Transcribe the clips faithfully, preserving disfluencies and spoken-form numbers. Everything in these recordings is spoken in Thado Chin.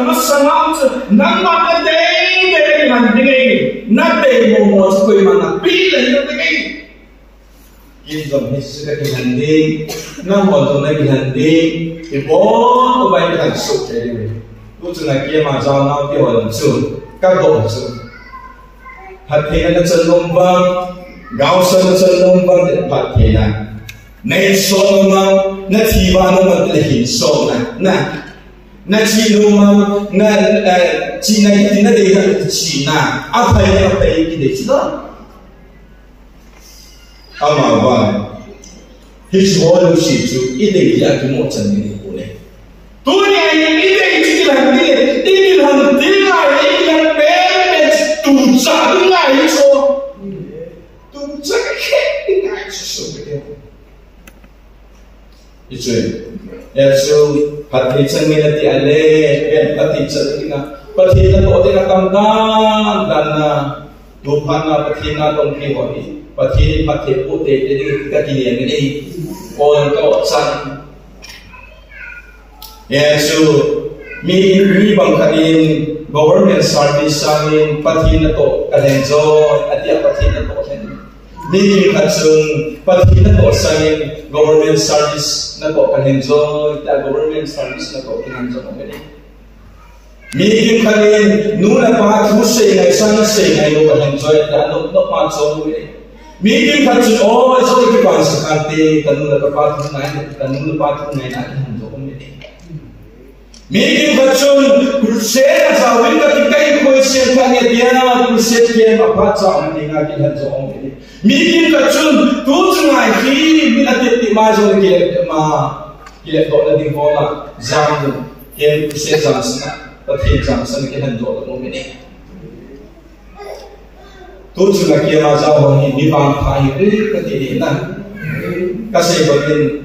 Masanga chu nangma nadei dei kihen ding ahi. Nadei momo chu koima napeh lou ding ahi. Kei jong hiche ka kihen ding, nangho jong nakihen ding, ibon uva ikihen soh thei ding. Tuchunga keima jaonau te ho chu kadoh chu, phattheina nachan nom vang, gaosapna nachan nom vang, phattheina nahin sot nom vang, nathi vang nom vang, nahin sot na, na, nache nom vang, na, eh, chena hiti nadei na, chena aphai, aphai kidei chu la. Amavang, hiche ho jouse chu idei dia kimo chan ding ahi poi. Tunia idei chu kilang ding, ikilang ding ahi, ikilang pen pen chu tuchah ding ahi chu. Tuchah khe ding ahi chu, so ke. Hichu, hichu, phatthei chan ngen ati a le, pen phatthei chan ngen a, phatthei natoh ding atam dan dan a, tuphat na phatthei natong thei ho hi, Pathen in phatthei boh teitei ding kati ngen ngen ahi, kon ka-ot chan. Hichu, mi, mi bang khat in government service sangin phatthei natoh kalhen joi, ati a phatthei natoh lhen. Mi kimkhat chun, Pathen natoh sangin government service natoh kalhen joi, tia government service natoh kihen jong aume. Mi kimkhat in, nu le pa thusei ngai, sa nasei ngai lou kalhen joi, tia nop, nop ma jong aume. Mi kimkhat chun, o, ijou kipan sa kante, kanu le kapa thu ngai, kanu le kapa thu ngai na kihen jong aume. Mi kimkhat chun, crusade a jaovin kati, kei crusade khat nge tia, crusade camp a phat cha um ding a kihen jong aume. Mi kimkhat chun, tuchunga hi, mi atep tep ma jong kile ma, kile doh na ding ho la, jam, camp crusade jam sina, Pathen jam sina kihen doh aume. Tuchunga keima jao ho hi mi vangpha ahi kati ahi na. Kasei bangin,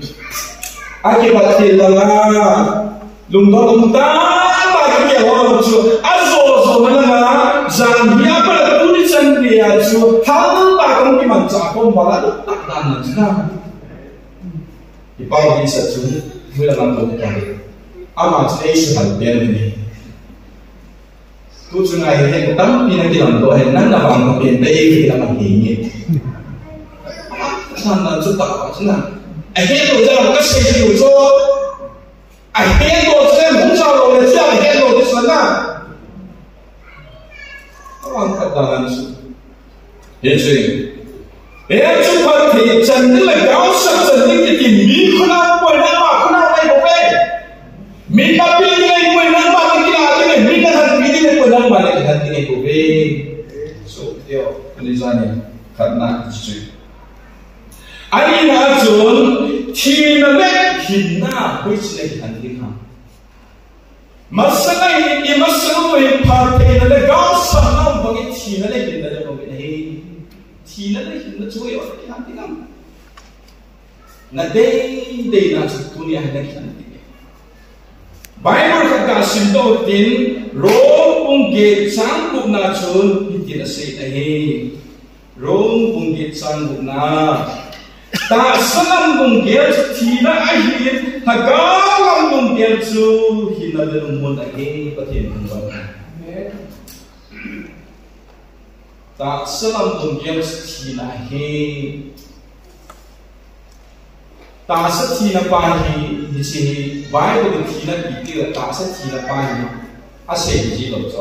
akipat til langa, lungdon um tah tah kiti ho chu, ajo jo na langa, jan hi apala tuni chan nia chu, hal tah kong kimanchah kom bala tah tah na chu na. Ipa hi sa chu, mui langa tong ta. Ama chu ei suhal pen ni. Tuchunga hi, hi tampi nakilamdoh hen, nang navangpha pen beh hi lam ahi nge. San nan chu tah chu na. Ahet lou jeh a kasei diu chu. Ahet lou jeh a hung jao lou le chu ahet lou chu na. Avang khat dan nan chu. Hichu. Hichu phatthei chan ding le gaosap chan ding kiti mi khut a poi nangma khut a nei bou ve. Mi tampi nei poi nangma nei kila ding, mi nathanpi ding nei poi nangma nei thanpi nei bou ve. So, tio, ani jani, khatna chu. Anina chun, thina le hinna, hoiche a kihen ding ham. Masanga hi, imasanga hi phattheina le gaosapna um bangin thina le hinna le um ahi. Thina le hinna chu ipi ham ti ham. Nadei deina chu tunia hi nakihen ding. Bible khat kasim doh tin, Rom bung get chang gupna chun hitin asei ahi. Rom bung get chang gupna. Tahsa lam lunggel chu thina ahin, lhagao lam lunggel chu hinna le lungmonna ahi, Pathen thangvah. Amen. Tahsa lam lunggel chu thina ahi. Tahsa thina pa hi, hiche hi, Bible in thina ipi ti le tahsa thina pa hi, asei ji lou chu.